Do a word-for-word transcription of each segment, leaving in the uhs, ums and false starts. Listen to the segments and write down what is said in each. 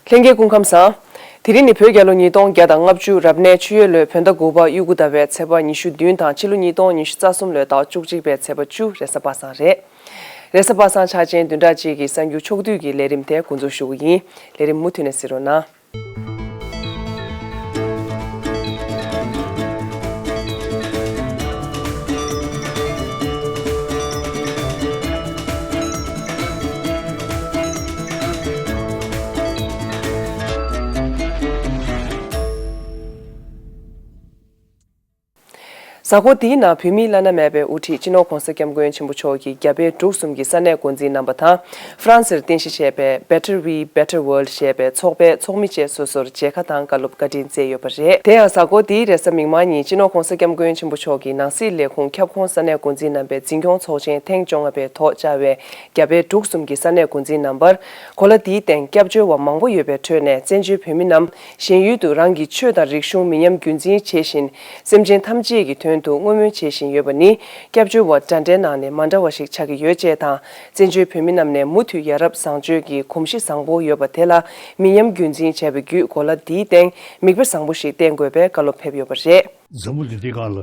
ལྷན་རྒྱས་སྐུ་ཁམས་བཟང་། དེ་རིང་ནི་བོད་རྒྱལ་ལོ་ཉིས་སྟོང་བརྒྱ་དང་ལྔ་བཅུ་རབ་གནས་ཆུ་ཡོས་ལོའི་བོད་ཟླ་དགུ་པ་དབྱུག་གུ་ཟླ་བའི་ཚེས་པ་ཉི་ཤུ་བདུན་དང་ཕྱི་ལོ་ཉིས་སྟོང་ཉི་ཤུ་རྩ་གསུམ་ལོའི་ཟླ་བ་བཅུ་གཅིག་པའི་ཚེས་པ་བཅུ། རེས་གཟའ་པ་སངས་རེད། རེས་གཟའ་པ་སངས་ཆགས་ཅན་བདུན་ཕྲག་གཅིག་གི་གསར་འགྱུར་ཕྱོགས་བསྡུས་ཀྱི་ལས་རིམ་དེ་འགོ་འཛུགས་ཞུ་གི་ཡིན། ལས་རིམ་མུ་མཐུད་ནས་གཟིགས་རོགས་གནང་། གཟའ་འཁོར་འདིའི་ནང་བོད་མིའི་བླ་ན་མེད་པའི་དབུ་ཁྲིད་སྤྱི་ནོར་༧གོང་ས་༧སྐྱབས་མགོན་ཆེན་པོ་མཆོག་གིས་རྒྱ་བལ་འབྲུག་གསུམ་གྱི་ས་གནས་འགོ་འཛིན་རྣམ་པ་དང་། ཧྥ་རན་སིར་རྟེན་གཞི་བྱས་པའི་Better We, Better World ཞེས་པའི་ཚོགས་པའི་ཚོགས་མི་བཅས་སོ་སོར་མཇལ་ཁ་དང་བཀའ་སློབ་བཀའ་དྲིན་སྩལ་ཡོད་པ་རེད། དེ་ཡང་གཟའ་འཁོར་འདིའི་རེས་གཟའ་མིག་དམར་ཉིན་སྤྱི་ནོར་༧གོང་ས་༧སྐྱབས་མགོན་ཆེན་པོ་མཆོག་གིས་ནང་སྲིད་ལས་ཁུངས་ཁྱབ་ཁོངས་ས་གནས་འགོ་འཛིན་རྣམ་པའི་འཛིན་སྐྱོང་ཚོགས་ཆེན་ཐེངས་བཅོ་ལྔ་པའི་ཐོག་བཅར་བའི་རྒྱ་བལ་འབྲུག་གསུམ་གྱི་ས་གནས་འགོ་འཛིན་རྣམ་པར། གོ་ལ་འདིའི་སྟེང་སྐྱབས་བཅོལ་བ་མང་པོ་ཡོད་པའི་ཁྲོད་ནས་བཙན་བྱོལ་བོད་མི་རྣམས་གཞན་ཡུལ་དུ་རང་གི་ཆོས་དང་རིག་གཞུང་མི་ཉམས་རྒྱུན་འཛིན་བྱེད་བཞིན། སེམས་ཅན་ཐམས་ཅད་ཀྱི་དོན་དུ་བསྔོ་སྨོན་བྱེད་བཞིན་ཡོད་པ་ནི། སྐྱབས་བཅོལ་བ་འདྲ་འདྲའི་ནང་ནས་མ་འདྲ་བ་ཞིག་ཆགས་ཀྱི་ཡོད་ཅེས་དང་། བཙན་བྱོལ་བོད་མི་རྣམས་ནས་མུ་མཐུད་ཡ་རབས་བཟང་སྤྱོད་ཀྱི་གོམས་གཤིས་བཟང་པོ་ཡོད་པ་དེ་ལ་མི་ཉམས་རྒྱུན་འཛིན་བྱས་པའི་བརྒྱུད། གོ་ལ་འདིའི་སྟེང་མིག་དཔེ་བཟང་པོ་ཞིག་བསྟན་དགོས་པའི་བཀའ་སློབ་ཕེབས་ཡོད་པ་རེད། འཛམ་བུ་གླིང་འདི་སྒང་ལ་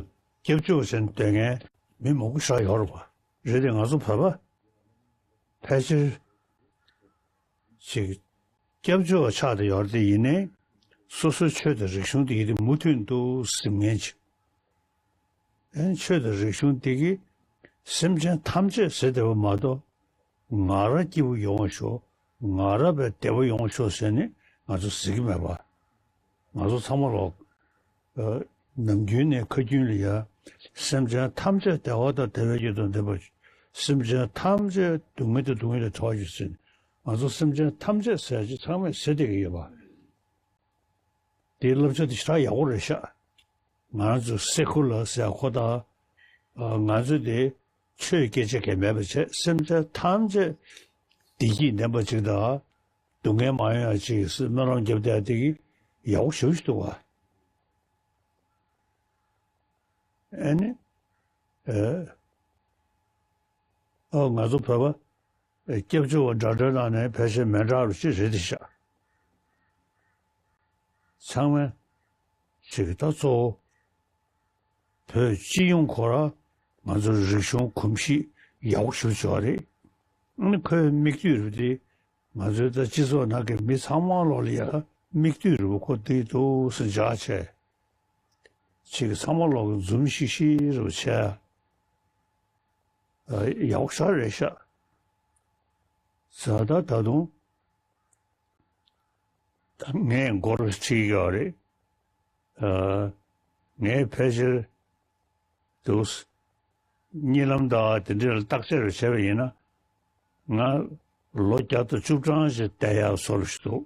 སྐྱབས་བཅོལ་བ་ཟེར་ནས་སྡོད་མཁན་མི་མང་པོ་ཞིག་ཡོད་རེད་པ། རེད་དེ། ང་ཚོ་བོད་པ་ཕལ་ཆེར་ཅིག་སྐྱབས་བཅོལ་བ་ཆགས་བསྡད་ཡོད་རེད་དེ། ཡིན་ནའི་སོ་སོའི་ཆོས་དང་རིག་གཞུང་དེ་ཡིན་དེ་མུ་མཐུད་དུ་ཟིན་མཁན་ཅིག་ཨ་ནི་ཆོས་དང་རིག་གཞུང་འདི་གིས་སེམས་ཅན་ཐམས་ཅད་ཟེར་བསྡད་པ་མ་གཏོགས། ང་རང་སྐྱིད་པོ་ཡོང་བ་ཤོག་ང་རང་བདེ་པོ་ཡོང་བ་ཤོག་ཟེར་ནས་ང་ཚོ་ཟེར་གྱི་མེད་པ། ང་ཚོ་ཚང་མ་ལོག་ཨ། ནམ་རྒྱུན་ནས་ཁ་རྒྱུན་ལ་ཡ། སེམས་ཅན་ཐམས་ཅད་བདེ་བ་དང་བདེ་བའི་རྒྱུ་དང་ལྡན་པ། སེམས་ཅན་ཐམས་ཅད་སྡུག་བསྔལ་དང་སྡུག་བསྔལ་ལས་ཐར་བ་ཞིག་ཟེར་ནས། ང་ཚོ་སེམས་ཅན་ཐམས་ཅད་ཟེར་ཅིག་ཚང་མས་ཟེར་བསྡད་ཀྱི་ཡོད་པ། དེའི་བསླབ་བྱ་དེ་ཞེ་དྲག་ཡག་པོ་རེད་ཤག་ང་ཚོ་སེ་ཁུ་ལ་ཟེར་ཁོ་ད། ང་ཚོ་དེ་ཆོས་སྐད་ཆ་གང་མེད་པ་བྱས། སེམས་ཅན་ཐམས་ཅད་བདེ་སྐྱིད་ལྡན་པ་ཅིག་དང་། སྡུག་བསྔལ་མ་ཡོང་ཡ་ཅིག་སྨོན་ལམ་རྒྱབ་བསྡད་དེ་གི་ཡག་པོ་ཞེ་པོ་ཞིག་འདུག་བ། ཨ་ནི། ཨ། ཨ། ང་ཚོ་བོད་པ་སྐྱབས་བཅོལ་བ་འདྲ་འདྲའི་ནང་ནས་ཕལ་ཆེར་མི་འདྲ་བ་ཅིག་རེད་དེ་ཤག་ཚང་མ་ཅིག་ད་གཙོ་བོ་བོད་སྤྱི་ཡོངས་ཁོ་རང་ང་ཚོ་རིག་གཞུང་གོམས་གཤིས་ཡག་པོ་ཞེ་པོ་ཅིག་ཡོད་རེད། ཨ་ནི་ཁོའི་མིག་ལྟོས་རེད་དེ། ང་ཚོའི་ད་སྤྱི་ཚོགས་ནང་གི་མི་ཚང་མ་ལོག་ལ་ཡ་མིག་ལྟོས་རེད་པ། ཁོ་འདི་འདུག་སེ་འཇགས་བྱས། ཅིག་ཚང་མ་ལོག་གི་འཛུམ་ཤིག་ཤིག་རེ་བྱས། ཨ། ཡག་པོ་ཞེ་དྲག་རེད་ཤག་ད་ད་ད་དུང་ད་ངས་མགོ་རུ་ཁྲིད་ཡོད་རེད། ཨ། ངས་ཕལ་ཆེར་འདུག་གཉིད་ལམ་དང་དེ་འདྲ་ལ་བརྟག་དཔྱད་རུ་བྱས་པ་ཡིན་ན། ང་ལོ་བརྒྱ་དང་བཅུ་གྲངས་ཤིག་བསྡད་ཡག་བཟོ་འདྲ་ཞིག་འདུག་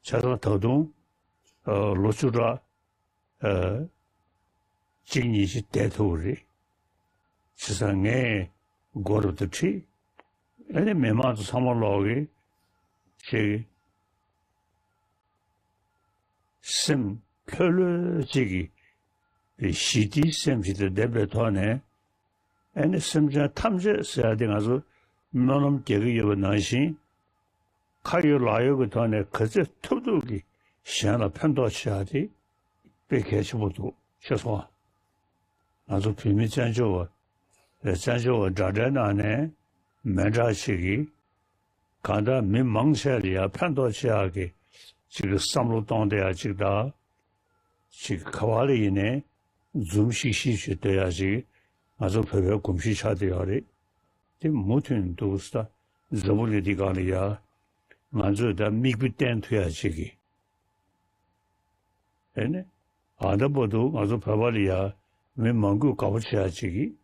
བྱས་ཙང་ད་དུང་ཨ། ལོ་བཅུ་ཕྲག་ཨ། གཅིག་གཉིས་ཤིག་བསྡད་ཐུབ་ཀྱི་རེད། བྱས་ཙང་ངས་མགོ་རུ་དེ་ཁྲིད། ཨ་ནི་མི་མང་ཚོ་ཚང་མ་ལོག་གིས་ཅིག་སེམས་ལྷོད་ལྷོད་ཅིག་གིས་ཞི་བདེའི་སེམས་ཤིག་དང་ལྡན་པའི་ཐོག་ནས། ཨ་ནི་སེམས་ཅན་ཐམས་ཅད་ཟེར་ཡ་དེ་ང་ཚོ་སྨོན་ལམ་རྒྱག་གི་ཡོད་པ་ནང་བཞིན། ཁ་ཡོད་ལག་ཡོད་ཀྱི་ཐོག་ནས་ག་ཚོད་ཐུབ་ཐུབ་ཀྱིས་གཞན་ལ་ཕན་ཐོགས་བྱེད་ཡ་དེ་དཔེ་གལ་ཆེན་པོ་འདུག་ཤེས་སོང་ང་། ང་ཚོ་བོད་མི་བཙན་བྱོལ་བ་བཙན་བྱོལ་བ་འདྲ་འདྲའི་ནང་ནས་མི་འདྲ་ཞིག་གིས། གང་ལྟར་མི་མང་ཆེ་ལ་ཡ་ཕན་ཐོགས་ཆེ་ཡག་གི་ཅིག་གི་བསམ་བློ་གཏོང་བསྡད་ཡག་ཅིག་དང་། ཅིག་ག་བ་ལ་ཡིན་ནའི་འཛུམ་ཤིག་ཤིག་བྱེད་སྡོད་ཡག་ཅིག་ང་ཚོ་བོད་པའི་གོམས་གཤིས་ཆགས་བསྡད་ཡོད་རེད། དེ་མུ་མཐུད་འདུག་ས། འཛམ་བུ་གླིང་འདི་སྒང་ལ་ཡ་ང་ཚོས་ད་མིག་དཔེ་བསྟན་ཐུབ་ཡག་ཅིག་གི། ཨེ་ནི། ཨ། ད་བར་དུ་ང་ཚོ་བོད་པ་ལ་ཡ་མི་མང་པོས་དགའ་པོ་བྱེད་ཡག་ཅིག་གིས།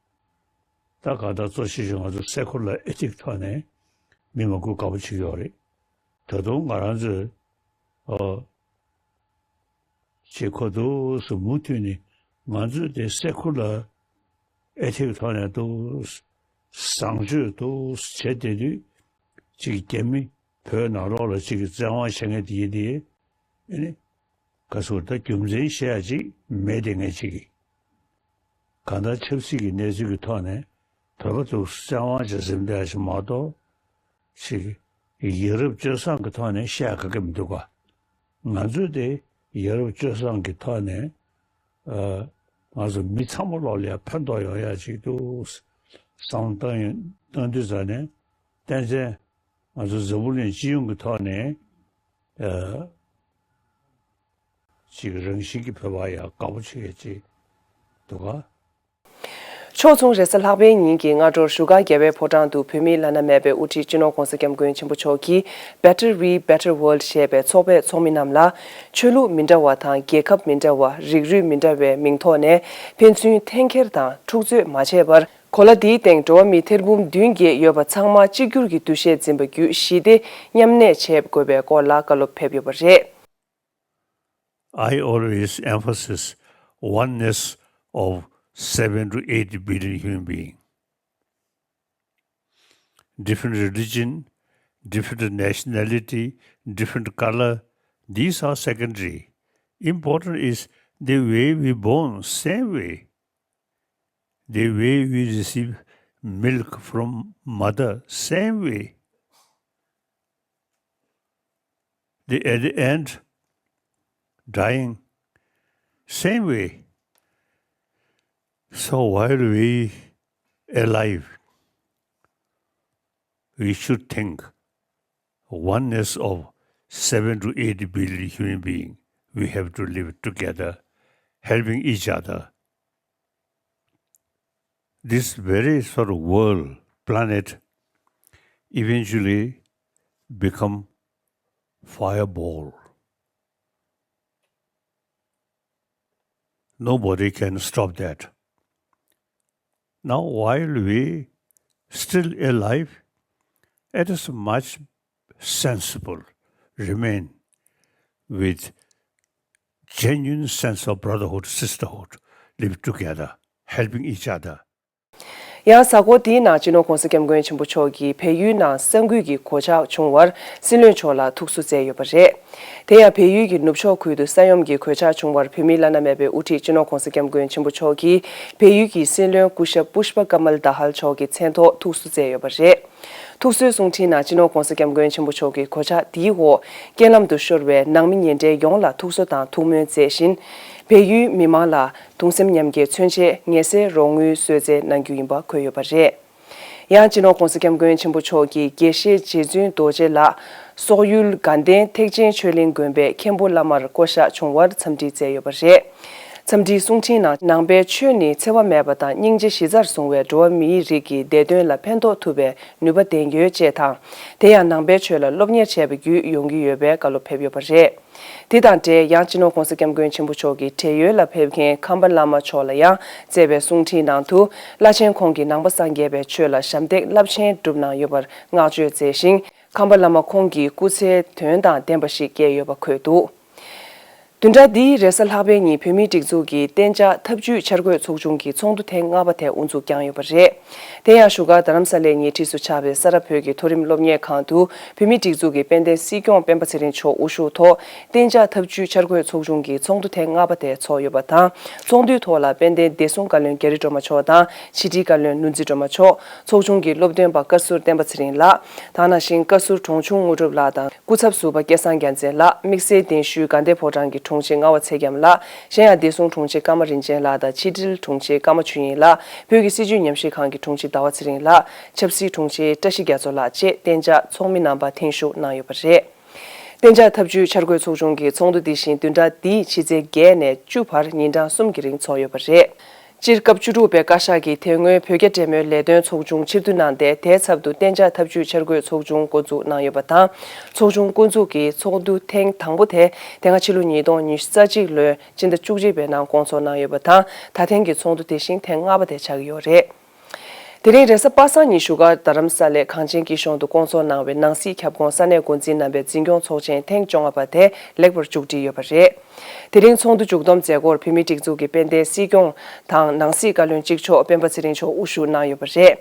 ད་གང་ལྟར་གཙོ་ཆེ་ཤོས་ང་ཚོ་སེ་ཁུ་ལར་ཨེ་ཐིག་ཐོག་ནས་མི་མང་པོས་དགའ་པོ་བྱེད་ཀྱི་ཡོད་རེད། ད་དུང་ང་རང་ཚོས། ཨོ། ཅིག་ཁོ་འདུག་སེ་མུ་མཐུད་ནས་ང་ཚོས་དེ་སེ་ཁུ་ལར་ཨེ་ཐིག་ཐོག་ནས་འདུག་བཟང་སྤྱོད་འདུག་བྱས་བསྡད་དུས། ཅིག་རྒྱ་མི་བོད་ནང་ལོགས་ལ་ཅིག་བཙན་དབང་བྱེད་མཁན་དེ་ཡིན་དེ། ཨེ་ནི། ག་ཟེར་ད་རྒྱུ་མཚན་བཤད་ཡ་ཅིག་མེད་དེ་ངས་ཅིག་གིས། གང་ལྟར་ཆབ་སྲིད་ཀྱི་གནས་ཚུལ་གྱི་ཐོག་ནས་བོད་པ་ཚོ་བཙན་དབང་བྱས་ཟིན་བསྡད་ཡ་ཞིག་མ་གཏོགས། ཅིག་ ཡ་རབས་སྤྱོད་བཟང་གི་ཐོག་ནས་བཤད་ག་གི་མི་འདུག་ག་ང་ཚོས་དེ་ཡ་རབས་སྤྱོད་བཟང་གི་ཐོག་ནས་ཨ་ང་ཚོ་མི་ཚང་མ་ལོག་ལ་ཡ་ཕན་ཐོགས་ཡོང་ཡ་ཅིག་འདུག་བསམ་བཏང་ཡོང་བཏང་དུས་ཙ་ནས་བསྟན་འཛིན་ང་ཚོ་འཛམ་བུ་གླིང་སྤྱི་ཡོངས་ཀྱི་ཐོག་ནས་ཨ་ཅིག་རང་བཞིན་གྱི་བོད་པ་ཡ་དགའ་པོ་བྱེད་ཡ་ཅིག་འདུག་ག་ཕྱོགས་མཚུངས་རེས་གཟའ་ལྷག་པའི་ཉིན་གྱི་སྔ་དྲོར་བཞུགས་སྒར་རྒྱལ་བའི་ཕོ་བྲང་དུ་བོད་མིའི་བླ་ན་མེད་པའི་དབུ་ཁྲིད་སྤྱི་ནོར་༧གོང་ས་༧སྐྱབས་མགོན་ཆེན་པོ་མཆོག་གིས་Better We, Better World ཞེས་པའི་ཚོགས་པའི་ཚོགས་མི་རྣམས་ལ། ཆོས་ལུགས་མི་འདྲ་བ་དང་རྒྱལ་ཁབ་མི་འདྲ་བ། རིགས་རུས་མི་འདྲ་བའི་མིང་ཐོག་ནས་ཕན་ཚུན་འཐེན་འཁྱེར་དང་འཁྲུག་རྩོད་མ་བྱས་པར། གོ་ལ་འདིའི་སྟེང་འགྲོ་བ་མི་ཐེར་འབུམ་བདུན་བརྒྱད་ཡོད་པ་ཚང་མ་གཅིག་གྱུར་གྱི་འདུ་ཤེས་འཛིན་པ་བརྒྱུད་ཞི་བདེ་མཉམ་གནས་བྱེད་དགོས་པའི་སྐོར་ལ་བཀའ་སློབ་ཕེབས་ཡོད་པ་རེད། I always emphasize oneness of seven to eight billion human beings. Different religion, different nationality, different color, these are secondary. Important is the way we born, same way. The way we receive milk from mother, same way. The, at the end, dying, same way. So while we alive, we should think oneness of seven to eight billion human being. We have to live together, helping each other. This very sort of world, planet, eventually become fireball. Nobody can stop that. Now, while we still alive, it is much sensible, remain with genuine sense of brotherhood, sisterhood, live together, helping each other. ཡང་གཟའ་འཁོར་འདིའི་ནང་སྤྱི་ནོར་༧གོང་ས་༧སྐྱབས་མགོན་ཆེན་པོ་མཆོག་གིས་བལ་ཡུལ་ནང་ས་འགུལ་གྱི་གོད་ཆག་བྱུང་བར་སྲིད་བློན་མཆོག་ལ་ཐུགས་གསོ་སྩལ་ཡོད་པ་རེད། དེ་ཡང་བལ་ཡུལ་གྱི་ནུབ་ཕྱོགས་ཁུལ་དུ་ས་ཡོམ་གྱི་གོད་ཆག་བྱུང་བར་བོད་མིའི་བླ་ན་མེད་པའི་དབུ་ཁྲིད་སྤྱི་ནོར་༧གོང་ས་༧སྐྱབས་མགོན་ཆེན་པོ་མཆོག་གིས་བལ་ཡུལ་གྱི་སྲིད་བློན་སྐུ་ཞབས་Pushpa Kamal Dahal མཆོག་གི་མཚན་ཐོག་ཐུགས་གསོ་སྩལ་ཡོད་པ་རེད། ཐུགས་གསོའི་གསུང་འཕྲིན་ནང་སྤྱི་ནོར་༧གོང་ས་༧སྐྱབས་མགོན་ཆེན་པོ་མཆོག་གིས་གོད་ཆག་འདིའི་འོག་རྐྱེན་ལམ་དུ་ཤོར་བའི་ནང་མི་ཉེ་འབྲེལ་ཡོངས་ལ་ཐུགས་གསོ་དང་ཐུགས་སྨོན་མཛད་བཞིན། བལ་ཡུལ་མི་མང་ལ་གདུང་སེམས་མཉམ་སྐྱེད་མཚོན་ཆེད་ངལ་སེལ་རོགས་དངུལ་གསོལ་སྩལ་གནང་རྒྱུ་ཡིན་པ་འཁོད་ཡོད་པ་རེད། ཡང་སྤྱི་ནོར་༧གོང་ས་༧སྐྱབས་མགོན་ཆེན་པོ་མཆོག་གིས་དགེ་བཤེས་རྗེ་བཙུན་རྡོ་རྗེ་ལགས་སོག་ཡུལ་དགའ་ལྡན་ཐེག་ཆེན་ཆོས་གླིང་དགོན་པའི་མཁན་པོ་བླ་མར་བསྐོ་གཞག་བྱུང་བར་འཚམས་འདྲི་བསྩལ་ཡོད་པ་རེད། འཚམས་འདྲིའི་གསུང་འཕྲིན་ནང་ནང་པའི་ཆོས་ནི་འཚེ་བ་མེད་པ་དང་སྙིང་རྗེ་གཞི་རྩར་བཟུང་བའི་འགྲོ་བ་མིའི་རིགས་ཀྱི་བདེ་དོན་ལ་ཕན་ཐོགས་ཐུབ་པའི་ནུས་པ་ལྡན་ཡོད་ཅེས་དང་། དེ་ཡང་ནང་པའི་ཆོས་ལ་སློབ་གཉེར་བྱས་པ་བརྒྱུད་ཡོང་གི་ཡོད་པའི་བཀའ་སློབ་ཕེབས་ཡོད་པ་རེད། དེ་དང་འབྲེལ་ཡང་སྤྱི་ནོར་༧གོང་ས་༧སྐྱབས་མགོན་ཆེན་པོ་མཆོག་གིས་བགྲེས་ཡོལ་ལ་ཕེབས་མཁན་ཁམས་པ་བླ་མ་མཆོག་ལ་ཡང་བསྩལ་བའི་གསུང་འཕྲིན་ནང་དུ། བླ་ཆེན་ཁོང་གིས་ནང་པ་སངས་རྒྱས་པའི་ཆོས་ལ་ཞབས་འདེགས་རླབས་ཆེན་བསྒྲུབས་གནང་ཡོད་པར་བསྔགས་བརྗོད་མཛད་ཞིང་། ཁམས་པ་བླ་མ་ཁོང་གིས་སྐུ་ཚེ་དོན་དང་ལྡན་པ་ཞིག་བསྐྱལ་ཡོད་པ་འཁོད་འདུག་བདུན་ཕྲག་འདིའི་རེས་གཟའ་ལྷག་པའི་ཉིན་བོད་མིའི་སྒྲིག་འཛུགས་ཀྱི་གཏན་འཇགས་ཐབས་ཇུས་འཆར་འགོད་ཚོགས་ཆུང་གི་ཚོགས་འདུ་ཐེངས་ལྔ་པ་དེ་དབུ་འཛུགས་བསྐྱངས་ཡོད་པ་རེད། དེ་ཡང་བཞུགས་སྒར་རྡ་རམ་ས་ལའི་ཉེ་འཁྲིས་སུ་ཆགས་པའི་ས་རཱ་བོད་ཀྱི་མཐོ་རིམ་སློབ་གཉེར་ཁང་དུ་བོད་མིའི་སྒྲིག་འཛུགས་ཀྱི་དཔལ་ལྡན་སྲིད་སྐྱོང་སྤེན་པ་ཚེ་རིང་མཆོག་དབུ་བཞུགས་ཐོག་གཏན་འཇགས་ཐབས་ཇུས་འཆར་འགོད་ཚོགས་ཆུང་གི་ཚོགས་འདུ་ཐེངས་ལྔ་པ་དེ་ཚོགས་ཡོད་པ་དང་། ཚོགས་འདུའི་ཐོག་ལ་དཔལ་ལྡན་བདེ་སྲུང་བཀའ་བློན་རྒྱ་རི་སྒྲོལ་མ་མཆོག་དང་ཕྱི་དྲིལ་བཀའ་བློན་ནོར་འཛིན་སྒྲོལ་མ་མཆོག་ཚོགས་ཆུང་གི་སློབ་སྟོན་པ་བཀའ་ཟུར་བསྟན་པ་ཚེ་རིང་ལགས། དེ་ནང་བཞིན་བཀའ་ཟུར་གྲོང་ཆུང་དངོས་གྲུབ་ལགས་དང་། སྐུ་ཚབ་ཟུར་པ་སྐལ་བཟང་རྒྱལ་མཚན་ལགས། དམིགས་བསལ་གདན་ཞུས་དགའ་ལྡན་ཕོ་བྲང་གི་དྲུང་ཆེ་རྔ་བ་ཚེ་རྒྱམ་ལགས། གཞན་ཡང་བདེ་སྲུང་དྲུང་ཆེ་ཀརྨ་རིན་ཆེན་ལགས་དང་ཕྱི་དྲིལ་དྲུང་ཆེ་ཀརྨ་ཆོས་དབྱིངས་ལགས། བོད་ཀྱི་སྲིད་བྱུས་ཉམས་ཞིབ་ཁང་གི་དྲུང་ཆེ་ཟླ་བ་ཚེ་རིང་ལགས། ཆབ་སྲིད་དྲུང་ཆེ་བཀྲ་ཤིས་རྒྱ་མཚོ་ལགས་བཅས་གཏན་འཇགས་ཚོགས་མི་རྣམ་པ་ཐེངས་ཞུགས་གནང་ཡོད་པ་རེད། གཏན་འཇགས་ཐབས་ཇུས་འཆར་འགོད་ཚོགས་ཆུང་གི་ཚོགས་འདུ་འདི་བཞིན་བདུན་ཕྲག་འདིའི་ཕྱི་ཚེས་བརྒྱད་ནས་བཅུ་བར་ཉིན་གྲངས་གསུམ་གྱི་རིང་འཚོགས་ཡོད་པ་རེད། སྤྱིར་སྐབས་བཅུ་དྲུག་པའི་བཀའ་ཤག་གིས་དེ་སྔོན་བོད་རྒྱ་འབྲེལ་མོལ་ལས་དོན་ཚོགས་ཆུང་ཕྱིར་བསྡུ་གནང་སྟེ། དེའི་ཚབ་ཏུ་གཏན་འཇགས་ཐབས་ཇུས་འཆར་འགོད་ཚོགས་ཆུང་བསྐོ་འཛུགས་གནང་ཡོད་པ་དང་། ཚོགས་ཆུང་བསྐོ་འཛུགས་ཀྱི་ཚོགས་འདུ་ཐེངས་དང་པོ་དེ་དེ་སྔ་ཕྱི་ལོ་ཉིས་སྟོང་ཉི་ཤུ་རྩ་གཅིག་ལོའི་སྤྱི་ཟླ་བཅུ་གཅིག་པའི་ནང་བསྐོང་ཚོགས་གནང་ཡོད་པ་དང་། ད་ཐེངས་ཀྱི་ཚོགས་འདུ་དེ་བཞིན་ཐེངས་ལྔ་པ་དེ་ཆགས་ཀྱི་ཡོད་རེད། དེ་རིང་རེས་གཟའ་པ་སངས་ཉིན་བཞུགས་སྒར་རྡ་རམ་ས་ལའི་གངས་ཅན་སྐྱིད་གཤོངས་དུ་བསྐོང་ཚོགས་གནང་བའི་ནང་སྲིད་ཁྱབ་ཁོངས་ས་གནས་འགོ་འཛིན་རྣམ་པའི་འཛིན་སྐྱོང་ཚོགས་ཆེན་ཐེངས་བཅོ་ལྔ་པ་དེ་ལེགས་པར་མཇུག་སྒྲིལ་ཡོད་པ་རེད། དེ་རིང་ཚོགས་འདུ་མཇུག་བསྡོམས་མཛད་སྒོར་བོད་མིའི་སྒྲིག་འཛུགས་ཀྱི་དཔལ་ལྡན་སྲིད་སྐྱོང་དང་ནང་སྲིད་བཀའ་བློན་གཅིག་ལྕོགས་སྤེན་པ་ཚེ་རིང་མཆོག་དབུ་བཞུགས་གནང་ཡོད་པ་རེད།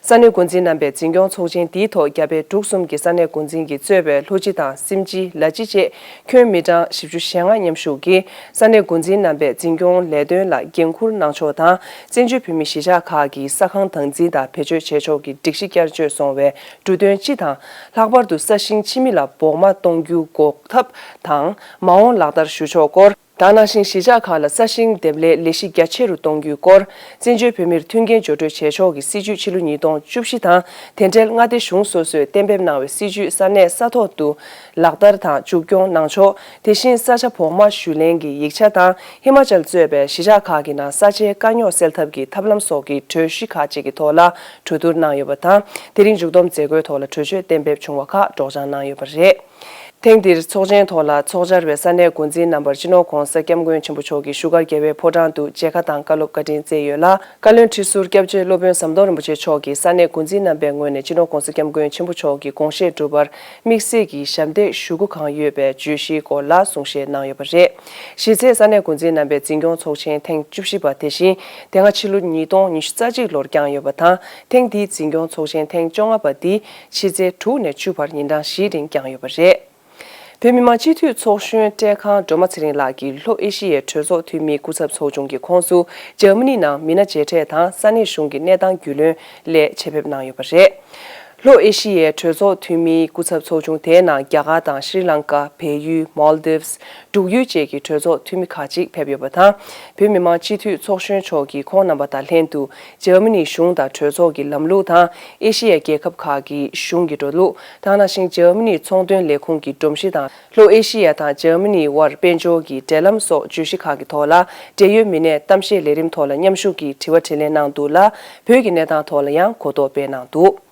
ས་གནས་འགོ་འཛིན་རྣམ་པས་འཛིན་སྐྱོང་ཚོགས་ཆེན་འདིའི་ཐོག་རྒྱ་བལ་འབྲུག་གསུམ་གྱི་ས་གནས་འགོ་འཛིན་གྱིས་གཙོས་པའི་ལྷོ་སྤྱི་དང་སེམས་སྤྱི། ལ་སྤྱི་བཅས་ཁྱོན་མི་གྲངས་བཞི་བཅུ་ཞེ་ལྔ་མཉམ་ཞུགས་ཀྱིས་ས་གནས་འགོ་འཛིན་རྣམ་པས་འཛིན་སྐྱོང་ལས་དོན་ལ་འགན་འཁུར་གནང་ཕྱོགས་དང་། བཙན་བྱོལ་བོད་མིའི་གཞིས་ཆགས་ཁག་གི་ས་ཁང་དང་འཛིན་དང་བེད་སྤྱོད་བྱེད་ཕྱོགས་ཀྱི་སྒྲིག་གཞི་བསྐྱར་བཅོས་སོང་བའི་འབྲུ་དོན་སྤྱི་དང་། ལྷག་པར་དུ་ས་ཞིང་ཕྱི་མི་ལ་བོགས་མ་གཏོང་རྒྱུ་འགོག་ཐབས་དང་མ་འོངས་ལག་བསྟར་ཞུ་ཕྱོགས་སྐོར། དེ་ནང་བཞིན་གཞིས་ཆགས་ཁག་ལ་ས་ཞིང་འདེབས་ལས་ལས་གཞི་རྒྱ་ཆེ་རུ་གཏོང་རྒྱུའི་སྐོར། བཙན་བྱོལ་བོད་མིར་མཐུན་རྐྱེན་སྦྱོར་སྤྲོད་བྱེད་ཕྱོགས་ཀྱི་སྲིད་ཇུས་ཕྱི་ལོ་ཉིས་སྟོང་བཅུ་བཞི་དང་། དེ་འབྲེལ་མངའ་སྡེ་གཞུང་སོ་སོས་གཏན་འབེབས་གནང་བའི་སྲིད་ཇུས་ས་གནས་ས་ཐོག་ཏུ་ལག་བསྟར་དང་མཇུག་སྐྱོང་གནང་ཕྱོགས། དེ་བཞིན་ས་ཆ་བོགས་མ་ཞུ་ལེན་གྱི་ཡིག་ཆ་དང་། ཧི་མ་ཅལ་གཙོས་པའི་གཞིས་ཆགས་ཁག་གི་ནང་ས་ཆའི་དཀའ་རྙོག་སེལ་ཐབས་ཀྱི་ཐབས་ལམ་སོགས་ཀྱི་གྲོས་གཞི་ཁག་ཅིག་གི་ཐོག་ལ་གྲོས་བསྡུར་གནང་ཡོད་པ་དང་། དེ་རིང་མཇུག་བསྡོམས་མཛད་སྒོའི་ཐོག་ལ་གྲོས་ཆོད་གཏན་འབེབས་བྱུང་བ་ཁག་སྒྲོག་སྦྱང་གནང་ཡོད་པ་རེད། ཐེངས་འདིར་ཚོགས་ཆེན་ཐོག་ལ་ཚོགས་བཅར་བའི་ས་གནས་འགོ་འཛིན་རྣམ་པར་སྤྱི་ནོར་༧གོང་ས་༧སྐྱབས་མགོན་ཆེན་པོ་མཆོག་གིས་བཞུགས་སྒར་རྒྱལ་བའི་ཕོ་བྲང་དུ་མཇལ་ཁ་དང་བཀའ་སློབ་བཀའ་དྲིན་སྩལ་ཡོད་ལ། བཀའ་བློན་ཁྲི་ཟུར་སྐྱབས་རྗེ་སློབ་དཔོན་ཟམ་གདོང་རིན་པོ་ཆེ་མཆོག་གིས་ས་གནས་འགོ་འཛིན་རྣམ་པའི་ངོས་ནས་སྤྱི་ནོར་༧གོང་ས་༧སྐྱབས་མགོན་ཆེན་པོ་མཆོག་གི་དགོངས་བཞེད་སྒྲུབ་པར་དམིགས་བསལ་གྱི་ཞབས་འདེགས་ཞུ་སྒོ་གང་ཡོད་པའི་བརྗོད་གཞིའི་སྐོར་ལ་གསུང་བཤད་གནང་ཡོད་པ་རེད། གཞི་རྩའི་ས་གནས་འགོ་འཛིན་རྣམ་པའི་འཛིན་སྐྱོང་ཚོགས་ཆེན་ཐེངས་བཅུ་བཞི་པ་དེ་བཞིན་དེ་སྔ་ཕྱི་ལོ་ཉིས་སྟོང་ཉི་ཤུ་རྩ་གཅིག་ལོར་བསྐྱངས་ཡོད་པ་དང་། ཐེངས་འདིའི་འཛིན་སྐྱོང་ཚོགས་ཆེན་ཐེངས་བཅོ་ལྔ་པ་འདི་ཕྱི་ཚེས་དྲུག་ནས་བཅུ་བར་ཉིན་གྲངས་བཞིའི་རིང་བསྐྱངས་ཡོད་པ་རེད། བོད་མི་མང་སྤྱི་འཐུས་ཚོགས་གཞོན་བཀྲས་ཁང་སྒྲོལ་མ་ཚེ་རིང་ལགས་ཀྱིས་ལྷོ་ཨེ་ཤི་ཡའི་གྲོས་ཚོགས་འཐུས་མིའི་སྐུ་ཚབ་ཚོགས་ཆུང་གི་ཁོངས་སུ་འཇར་མ་ནི་ནང་མི་སྣ་མཇལ་འཕྲད་དང་ས་གནས་གཞུང་གི་གནས་སྟངས་རྒྱུས་ལོན་སླད་ཆེད་ཕེབས་གནང་ཡོད་པ་རེད། ལྷོ་ཨེ་ཤི་ཡའི་གྲོས་ཚོགས་འཐུས་མིའི་སྐུ་ཚབ་ཚོགས་ཆུང་དེའི་ནང་རྒྱ་གར་དང་ཤྲི་ལངྐ། བལ་ཡུལ། མོལ་དིབས། འབྲུག་ཡུལ་བཅས་ཀྱི་གྲོས་ཚོགས་འཐུས་མི་ཁག་ཅིག་ཕེབས་ཡོད་པ་དང་། བོད་མི་མང་སྤྱི་འཐུས་ཚོགས་གཞོན་མཆོག་གིས་ཁོང་རྣམ་པ་དང་ལྷན་དུ་འཇར་མ་ནིའི་གཞུང་དང་གྲོས་ཚོགས་ཀྱི་ལམ་ལུགས་དང་། ཨེ་ཤི་ཡའི་རྒྱལ་ཁབ་ཁག་གི་གཞུང་གི་འགྲོ་ལུགས། དེ་ནང་བཞིན་འཇར་མ་ནིའི་ཚོང་དོན་ལས་ཁུངས་ཀྱི་སྒྲོམ་གཞི་དང་། ལྷོ་ཨེ་ཤི་ཡ་དང་འཇར་མ་ནིའི་དབར་དཔལ་འབྱོར་གྱི་འབྲེལ་ལམ་སོགས་བརྗོད་གཞི་ཁག་གི་ཐོག་ལ། འབྲེལ་ཡོད་མི་སྣས་གཏམ་བཤད་ལས་རིམ་ཐོག་ལ་མཉམ་ཞུགས་ཀྱིས་དྲི་བ་དྲིས་ལན་གནང་འདུག་ལ། བོད་ཀྱི་གནས་སྟངས་ཐོག་ལ་ཡང་གོ་རྟོགས་སྤེལ་གནང་འདུག་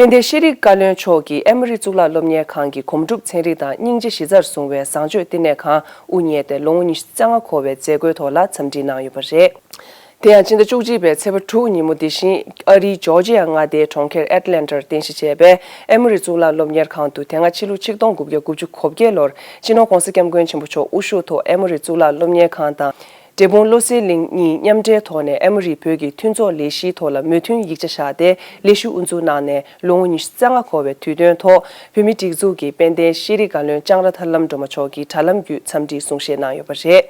དཔལ་ལྡན་ཤེས་རིག་བཀའ་བློན་མཆོག་གིས་ཨེ་མོ་རི་གཙུག་ལག་སློབ་གཉེར་ཁང་གི་གོམ་སྒྲུབ་ཚན་རིག་དང་སྙིང་རྗེ་གཞི་རྩར་བཟུང་བའི་བཟང་སྤྱོད་བསྟི་གནས་ཁང་དབུ་བརྙེས་ཏེ་ལོ་ངོ་ཉི་ཤུ་རྩ་ལྔ་འཁོར་བའི་མཛད་སྒོའི་ཐོག་ལ་འཚམས་འདྲི་གནང་ཡོད་པ་རེད། དེ་ཡང་སྤྱི་ཟླ་བཅུ་གཅིག་པའི་ཚེས་པ་དྲུག་ཉིན་མོ་འདི་བཞིན་ཨ་རིའི་ཇོར་ཇི་ཡ་མངའ་སྡེའི་གྲོང་ཁྱེར་ཨེཊ་ལན་ཊར་རྟེན་གཞི་བྱས་པའི་ཨེ་མོ་རི་གཙུག་ལག་སློབ་གཉེར་ཁང་དུ་དེ་སྔ་ཕྱི་ལོ་ཆིག་སྟོང་དགུ་བརྒྱ་དགུ་བཅུ་གོ་བརྒྱད་ལོར་སྤྱི་ནོར་༧གོང་ས་༧སྐྱབས་མགོན་ཆེན་པོ་མཆོག་དབུ་བཞུགས་ཐོག་ཨེ་མོ་རི་གཙུག་ལག་སློབ་གཉེར་ཁང་དང་། འབྲས་སྤུངས་བློ་གསལ་གླིང་གཉིས་མཉམ་འབྲེལ་ཐོག་ནས་ཨེ་མོ་རི་བོད་ཀྱི་མཐུན་ཚོགས་ལས་གཞིའི་ཐོག་ལ་མོས་མཐུན་ཡིག་ཆ་བཞག་སྟེ་ལས་གཞི་དབུ་འཛུགས་གནང་ནས་ལོ་ངོ་ཉི་ཤུ་རྩ་ལྔ་འཁོར་བའི་དུས་སྟོན་ཐོག་བོད་མིའི་སྒྲིག་འཛུགས་ཀྱི་དཔལ་ལྡན་ཤེས་རིག་བཀའ་བློན་ལྕང་ར་ཐར་ལམ་སྒྲོལ་མ་མཆོག་གིས་དྲ་ལམ་བརྒྱུད་འཚམས་འདྲི་གསུང་བཤད་གནང་ཡོད་པ་རེད།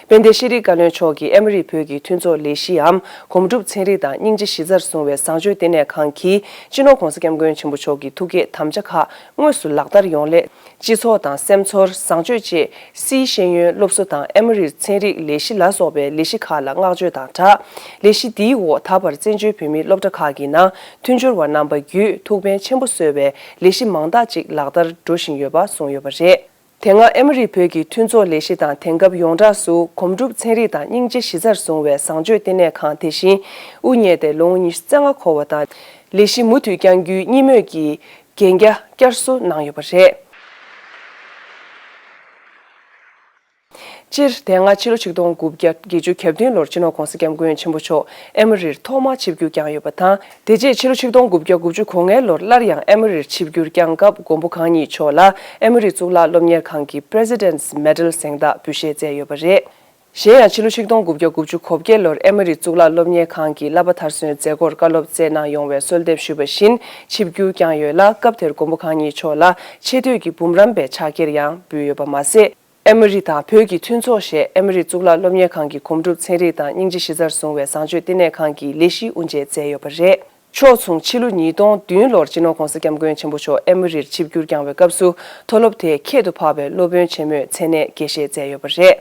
དཔལ་ལྡན་ཤེས་རིག་བཀའ་བློན་མཆོག་གིས་ཨེ་མོ་རི་བོད་ཀྱི་མཐུན་ཚོགས་ལས་གཞིའམ་གོམ་སྒྲུབ་ཚན་རིག་དང་སྙིང་རྗེ་གཞི་རྩར་བཟུང་བའི་བཟང་སྤྱོད་བསྟི་གནས་ཁང་གིས་སྤྱི་ནོར་༧གོང་ས་༧སྐྱབས་མགོན་ཆེན་པོ་མཆོག་གི་ཐུགས་བསྐྱེད་དམ་བཅའ་ཁག་དངོས་སུ་ལག་བསྟར་ཡོང་སླད། སྤྱི་ཚོགས་དང་སེམས་ཚོར། བཟང་སྤྱོད་བཅས་སིའི་ཤེས་ཡོན་སློབ་གསོ་དང་ཨེ་མོ་རིར་ཚན་རིག་ལས་གཞི་ལ་སོགས་པའི་ལས་གཞི་ཁག་ལ་བསྔགས་བརྗོད་དང་སྦྲགས། ལས་གཞི་འདིའི་འོག་ད་བར་བཙན་བྱོལ་བོད་མིའི་སློབ་གྲྭ་ཁག་གི་ནང་མཐུན་སྦྱོར་བ་རྣམ་པ་བརྒྱུད་ཐུགས་ཕན་ཆེན་པོ་གསོས་པའི་ལས་གཞི་མང་དག་ཅིག་ལག་བསྟར་འགྲོ་བཞིན་ཡོད་པ་གསུངས་ཡོད་པ་རེད། དེ་སྔ་ཨེ་མོ་རི་བོད་ཀྱི་མཐུན་ཚོགས་ལས་གཞི་དང་དེང་སྐབས་ཡོངས་གྲགས་སུ་གོམ་སྒྲུབ་ཚན་རིག་དང་སྙིང་རྗེ་གཞི་རྩར་བཟུང་བའི་བཟང་སྤྱོད་བསྟི་གནས་ཁང་དེ་བཞིན་དབུ་བརྙེས་ཏེ་ལོ་ངོ་ཉི་ཤུ་རྩ་ལྔ་འཁོར་བ་དང་། ལས་གཞི་མུ་མཐུད་བསྐྱང་རྒྱུའི་གཉིས་མོས་ཀྱིས་གན་རྒྱ་བསྐྱར་གསོ་གནང་ཡོད་པ་རེད། སྤྱིར་དེ་སྔ་ཕྱི་ལོ་ཆིག་སྟོང་དགུ་བརྒྱ་བརྒྱད་ཅུ་གྱ་བདུན་ལོར་སྤྱི་ནོར་༧གོང་ས་༧སྐྱབས་མགོན་ཆེན་པོ་མཆོག་ཨེ་མོ་རིར་ཐོག་མར་ཆིབས་བསྒྱུར་བསྐྱངས་ཡོད་པ་དང་། དེ་རྗེས་ཕྱི་ལོ་ཆིག་སྟོང་དགུ་བརྒྱ་དགུ་བཅུ་གོ་ལྔའི་ལོར་སླར་ཡང་ཨེ་མོ་རིར་ཆིབས་བསྒྱུར་བསྐྱངས་སྐབས་མགོན་པོ་གང་ཉིད་མཆོག་ལ་ཨེ་མོ་རི་གཙུག་ལག་སློབ་གཉེར་ཁང་གི་President's Medal་གཟེངས་རྟགས་འབུལ་བཞེས་མཛད་ཡོད་པ་རེད། གཞན་ཡང་ཕྱི་ལོ་ཆིག་སྟོང་དགུ་བརྒྱ་དགུ་བཅུ་གོ་བརྒྱད་ལོར་ཨེ་མོ་རི་གཙུག་ལག་སློབ་གཉེར་ཁང་གི་བསླབ་པ་མཐར་སོན་མཛད་སྒོར་བཀའ་སློབ་སྩལ་གནང་ཡོང་བའི་གསོལ་འདེབས་ཞུས་པ་བཞིན་ཆིབས་བསྒྱུར་བསྐྱངས་ཡོད་ལ། སྐབས་དེར་མགོན་པོ་གང་ཉིད་མཆོག་ལ་ཆེ་བསྟོད་ཀྱི་འབུམ་རམས་པའི་ཕྱག་འཁྱེར་ཡང་འབུལ་ཡོད་པ་མ་ཟད། ཨེ་མོ་རི་དང་བོད་ཀྱི་མཐུན་ཚོགས་ཞེས་ཨེ་མོ་རི་གཙུག་ལག་སློབ་གཉེར་ཁང་གི་གོམ་སྒྲུབ་ཚན་རིག་དང་སྙིང་རྗེ་གཞི་རྩར་བཟུང་བའི་བཟང་སྤྱོད་བསྟི་གནས་ཁང་གི་ལས་གཞི་དབུ་འབྱེད་མཛད་ཡོད་པ་རེད། ཕྱོགས་མཚུངས་ཕྱི་ལོ་ཉིས་སྟོང་བདུན་ལོར་སྤྱི་ནོར་༧གོང་ས་༧སྐྱབས་མགོན་ཆེན་པོ་མཆོག་ཨེ་མོ་རིར་ཆིབས་བསྒྱུར་བསྐྱངས་པའི་སྐབས་སུ་མཐོ་སློབ་དེའི་ཁྱད་དུ་འཕགས་པའི་སློབ་དཔོན་ཆེན་མོས་མཚན་གནས་དགྱེས་བཞེས་མཛད་ཡོད་པ་རེད།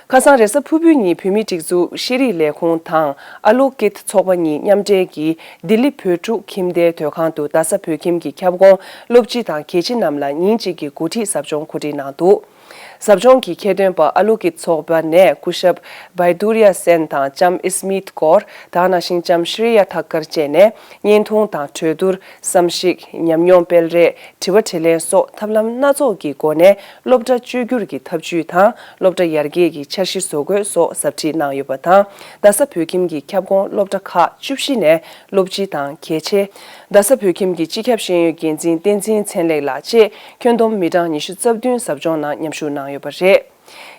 ཁ་སང་རེས་གཟའ་ཕུར་བུའི་ཉིན་བོད་མིའི་སྒྲིག་འཛུགས་ཤེས་རིག་ལས་ཁུངས་དང་ཨ་ལོ་ཀིད་ཚོགས་པ་གཉིས་མཉམ་འབྲེལ་གྱིས་ལྡི་ལི་བོད་ཕྲུག་ཁྱིམ་སྡེའི་སྡོད་ཁང་དུ་རྡ་ས་བོད་ཁྱིམ་གྱི་ཁྱབ་ཁོངས་སློབ་སྤྱི་དང་དགེ་ཆེ་རྣམས་ལ་ཉིན་གཅིག་གི་འགོ་ཁྲིད་ཟབ་སྦྱོང་གོ་སྒྲིག་གནང་འདུག་ཟབ་སྦྱོང་གི་ཁྱད་དོན་པ་ཨ་ལོ་ཀིད་ཚོགས་པ་ནས་སྐུ་ཞབས་བྷའི་དུར་ཡ་སེན་དང་ལྕམ་ཨི་སྨིད་ཀོར། དེ་ནང་བཞིན་ལྕམ་ཤྲེ་ཡ་ཐག་ཀར་བཅས་ནས་བརྙན་ཐུང་དང་གྲོས་བསྡུར། བསམ་གཞིག་ཉམས་མྱོང་སྤེལ་རེས། དྲི་བ་དྲིས་ལན་སོགས་ཐབས་ལམ་སྣ་ཚོགས་ཀྱི་སྒོ་ནས་སློབ་གྲྭ་བཅོས་བསྒྱུར་གྱི་ཐབས་ཇུས་དང་སློབ་གྲྭ་ཡར་རྒྱས་ཀྱི་འཆར་གཞི་བཟོ་འགོད་སོགས་ཟབ་ཁྲིད་གནང་ཡོད་པ་དང་། རྡ་ས་བོད་ཁྱིམ་གྱི་ཁྱབ་ཁོངས་སློབ་གྲྭ་ཁག་བཅུ་བཞི་ནས་སློབ་སྤྱི་དང་དགེ་ཆེ། རྡ་ས་བོད་ཁྱིམ་གྱི་སྤྱི་ཁྱབ་ཤེས་ཡོན་འགན་འཛིན་བསྟན་འཛིན་ཚེ་ལེགས་ལགས་བཅས་ཁྱོན་བསྡོམས་མི་གྲངས་ཉི་ཤུ་རྩ་བདུན་ཟབ་སྦྱོང་ནང་མཉམ་ཞུགས་གནང་། ཡོད་པ་རེད།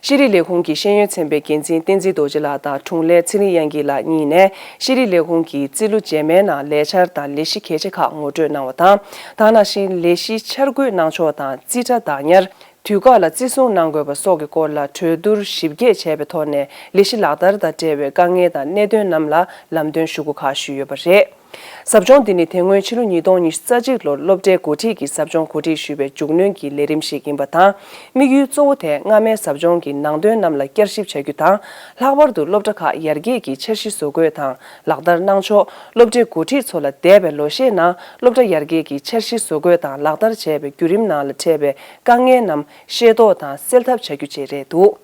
ཤེས་རིག་ལས་ཁུངས་ཀྱི་ཤེས་ཡོན་ཚན་པའི་འགན་འཛིན་བསྟན་འཛིན་རྡོ་རྗེ་ལགས་དང་དྲུང་ལས་ཚེ་རིང་དབྱངས་སྐྱིད་ལགས་གཉིས་ནས་ཤེས་རིག་ལས་ཁུངས་ཀྱི་རྩིས་ལོ་རྗེས་མའི་ནང་ལས་འཆར་དང་ལས་གཞི་གལ་ཆེ་ཁག་ངོ་སྤྲོད་གནང་བ་དང་། ད་ག་ནང་བཞིན་ལས་གཞི་འཆར་འགོད་གནང་ཕྱོགས་དང་རྩིས་ཁྲ་བདག་ཉར། དུས་བཀག་ལ་བརྩི་སྲུང་གནང་དགོས་པ་སོགས་ཀྱི་སྐོར་ལ་གྲོས་བསྡུར་ཞིབ་རྒྱས་བྱས་པའི་ཐོག་ནས་ལས་གཞི་ལག་བསྟར་དང་འབྲེལ་བའི་དཀའ་ངལ་དང་གནད་དོན་རྣམས་ལ་ལམ་སྟོན་ཞུ་སྒོ་ཁག་ཞུས་ཡོད་པ་རེད། ཟབ་སྦྱོང་འདི་ནི་དེ་སྔོན་ཕྱི་ལོ་ཉིས་སྟོང་ཉི་ཤུ་རྩ་གཅིག་ལོར་སློབ་གྲྭའི་འགོ་ཁྲིད་ཀྱི་ཟབ་སྦྱོང་གོ་སྒྲིག་ཞུས་པའི་མཇུག་གནོན་གྱི་ལས་རིམ་ཞིག་ཡིན་པ་དང་། དམིགས་ཡུལ་གཙོ་བོ་དེ་སྔ་མའི་ཟབ་སྦྱོང་གི་ནང་དོན་རྣམས་ལ་བསྐྱར་ཞིབ་བྱ་རྒྱུ་དང་། ལྷག་པར་དུ་སློབ་གྲྭ་ཁག་ཡར་རྒྱས་ཀྱི་འཆར་གཞི་བཟོ་འགོད་དང་ལག་བསྟར་གནང་ཕྱོགས། སློབ་གྲྭའི་འགོ་ཁྲིད་ཚོ་ལ་འདས་པའི་ལོ་ཤས་ནང་སློབ་གྲྭ་ཡར་རྒྱས་ཀྱི་འཆར་གཞི་བཟོ་འགོད་དང་ལག་བསྟར་བྱས་པའི་བརྒྱུད་རིམ་ནང་ལ་འཕྲད་པའི་དཀའ་ངལ་རྣམས་ཤེས་རྟོགས་དང་སེལ་ཐབས་བྱ་རྒྱུ་བཅས་རེད་འདུག།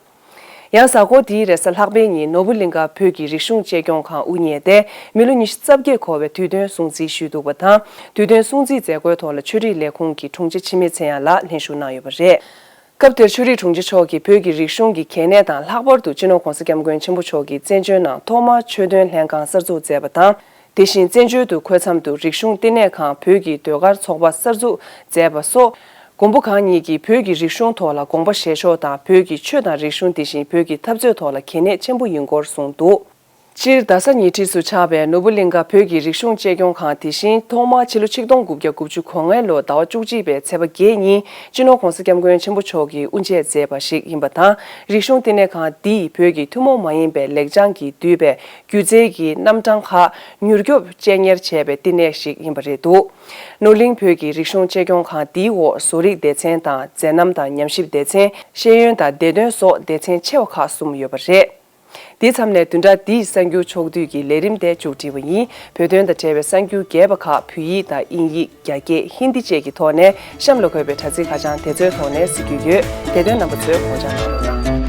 ཡང་གཟའ་འཁོར་འདིའི་རེས་གཟའ་ལྷག་པའི་ཉིན་ནོར་བུ་གླིང་ཁ་བོད་ཀྱི་རིག་གཞུང་གཅེས་སྐྱོང་ཁང་དབུ་བརྙེས་ཏེ། མི་ལོ་ཉི་ཤུ་རྩ་བརྒྱད་འཁོར་བའི་དུས་སྟོན་སྲུང་བརྩི་ཞུས་འདུག་པ་དང་། དུས་སྟོན་སྲུང་བརྩིའི་མཛད་སྒོའི་ཐོག་ལ་ཆོས་རིག་ལས་ཁུངས་ཀྱི་དྲུང་ཆེ་འཆི་མེད་ཚེ་དབྱངས་ལགས་ལྷན་ཞུགས་གནང་ཡོད་པ་རེད། སྐབས་དེར་ཆོས་རིག་དྲུང་ཆེ་མཆོག་གིས་བོད་ཀྱི་རིག་གཞུང་གི་གལ་གནད་དང་། ལྷག་པར་དུ་སྤྱི་ནོར་༧གོང་ས་༧སྐྱབས་མགོན་ཆེན་པོ་མཆོག་གིས་བཙན་བྱོལ་ནང་ཐོག་མར་ཆོས་དོན་ལྷན་ཁང་གསར་འཛུགས་མཛད་པ་དང་། དེ་བཞིན་བཙན་བྱོལ་དུ་འཁོད་མཚམས་དུ་རིག་གཞུང་བསྟི་གནས་ཁང་བོད་ཀྱི་ཟློས་གར་ཚོགས་པ་གསར་འཛུགས་མཛད་པ་སོགས། མགོན་པོ་གང་ཉིད་ཀྱིས་བོད་ཀྱི་རིག་གཞུང་ཐོག་ལ་དགོངས་པ་བཞེས་ཕྱོགས་དང་། བོད་ཀྱི་ཆོས་དང་རིག་གཞུང་དེ་བཞིན་བོད་ཀྱི་འཐབ་རྩོད་ཐོག་ལ་གལ་གནད་ཆེན་པོ་ཡིན་སྐོར་གསུངས་འདུག། སྤྱིར་རྡ་ས་ཉེ་འཁྲིས་སུ་ཆགས་པའི་ནོར་བུ་གླིང་ཁ་བོད་ཀྱི་རིག་གཞུང་གཅེས་སྐྱོང་ཁང་དེ་བཞིན་ཐོག་མར་ཕྱི་ལོ་ཆིག་སྟོང་དགུ་བརྒྱ་དགུ་བཅུ་གོ་ལྔ་ལོའི་ཟླ་བ་བཅུ་གཅིག་པའི་ཚེས་པ་བརྒྱད་ཉིན་སྤྱི་ནོར་༧གོང་ས་༧སྐྱབས་མགོན་ཆེན་པོ་མཆོག་གིས་དབུ་འབྱེད་མཛད་པ་ཞིག་ཡིན་པ་དང་། རིག་གཞུང་བསྟི་གནས་ཁང་འདིས་བོད་ཀྱི་ཐུན་མོང་མ་ཡིན་པའི་ལེགས་བྱང་གིས་བསྡུས་པའི་སྒྱུ་རྩལ་གྱི་རྣམ་གྲངས་ཁག་མྱུར་སྐྱོབ་གཅེས་གཉེར་བྱས་པའི་བསྟི་གནས་ཤིག་ཡིན་པ་རེད་འདུག། ནོར་གླིང་བོད་ཀྱི་རིག་གཞུང་གཅེས་སྐྱོང་ཁང་འདིའི་འོག་བཟོ་རིག་སྡེ་ཚན་དང་། མཛད་རྣམ་དང་ཉམས་ཞིབ་སྡེ་ཚན། ཤེས་ཡོན་དང་བདེ་དོན་སོགས་སྡེ་ཚན་ཆེ་བ་ཁག་གསུམ་ཡོད་པ་རེད། འདིའི་མཚམས་ནས་བདུན་ཕྲག་འདིའི་གསར་འགྱུར་ཕྱོགས་བསྡུས་ཀྱི་ལས་རིམ་དེ་མཇུག་སྒྲིལ་བ་ཡིན། བོད་དོན་དང་འབྲེལ་བའི་གསར་འགྱུར་རྒྱས་པ་ཁག་བོད་ཡིག་དང་དབྱིན་ཡིག་རྒྱ་སྐད། ཧིན་དི་བཅས་ཀྱི་ཐོག་ནས་གཤམ་ལ་འཁོད་པའི་དྲ་ཚིགས་ཁ་བྱང་དེ་ཚོའི་ཐོག་ནས་གཟིགས་རྒྱུ་ཡོད། དེ་དོན་རྣམ་པ་ཚོས་སྒོ་བརྒྱ་གནང་རོགས་གནང་།